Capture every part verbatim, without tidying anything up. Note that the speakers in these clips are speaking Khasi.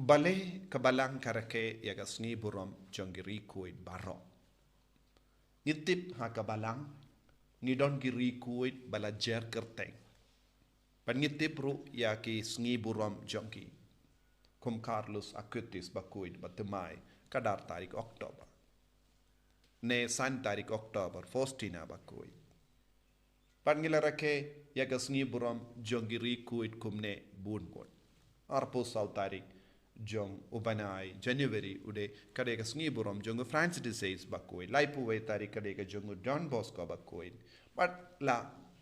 Balei ka Balang ka rakhe ïa ka sngi burom jong ki riewkhuid baroh? Ngi tip ha ka Balang ngi don ki riewkhuid ba la jer kyrteng. Bad ngi tip ruh ïa ki sngi burom jong ki. Kum Carlos Acutis bakhuid ba thymmai ka ar tarik October. Ne san tarik October Faustina bakhuid. Bad ngi la rakhe ïa ka sngi burom jong ki riewkhuid kumne bun bun. Arphew saw tarik jong u bnai January u dei ka dei ka sngi burom jong u Francis de Sales bakhuid. Laiphew wei tarik ka dei ka jong u Don Bosco bakhuid. Bad la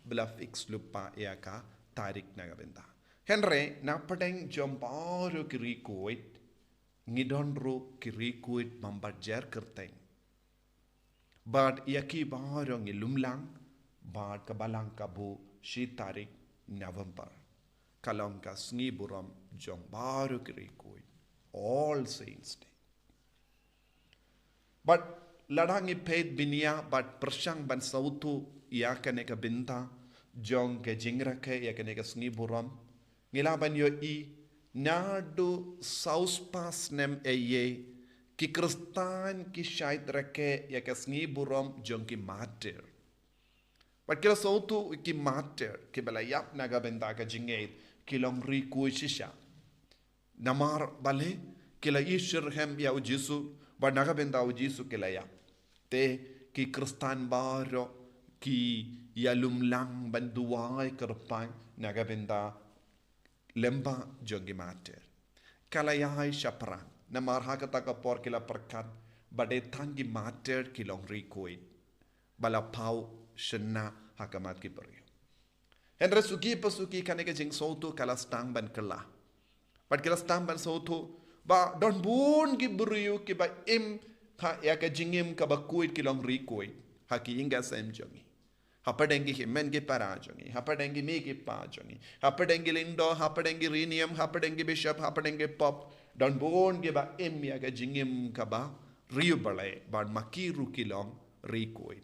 ba la fix lypa ïa ka tarik na ka bynta. Hynrei na pdeng jong baroh ki riewkhuid ngi don ruh ki riewkhuid bym pat jer kyrteng. Bad ïa ki baroh ngi lumlang bad ka Balang ka buh shi tarik November. Ka long ka sngi burom jong baroh ki riewkhuid. All Saints Day. Bad lada ngi peit bniah bad pyrshang ban sngewthuh ïa kane ka bynta jong ka jingrakhe ïa kane ka sngi burom, ngi lah ban ïohi naduh saw spah snem A.D. ki Khristan ki shait rakhe ïa ka sngi burom jong ki martir. Bad ki la sngewthuh ki martir kiba la ïap na ka bynta ka jingngeit ki long riewkhuid shisha. Namar balei? Ki la ïashitrhem ïa u Jisu bad na ka bynta u Jisu ki la ïap. Te ki Khristan baroh ki ïalumlang ban duwai kyrpang na ka bynta lyngba jong ki martir. Ka la ïai shaphrang namar ha kata ka por ki la pyrkhat ba dei tang ki martir ki long riewkhuid ba la paw shynna ha khmat ki briew. Hynrei suki pa suki kane ka jingsngewthuh ka la sdang ban kylla. Bad ki la sdang ban sngewthuh ba don bun ki briew kiba im ha ïa ka jingim kaba khuid ki long riewkhuid ha ki ïing ki sem jong ngi. Hapdeng ki hynmen ki para jong ngi, hapdeng ki mei ki pa jong ngi, hapdeng ki lyngdoh, hapdeng ki riewniam, hapdeng ki bishop, hapdeng ki pope, don bun kiba im ïa ka jingim kaba riewblei bad ma ki ruh ki long riewkhuid.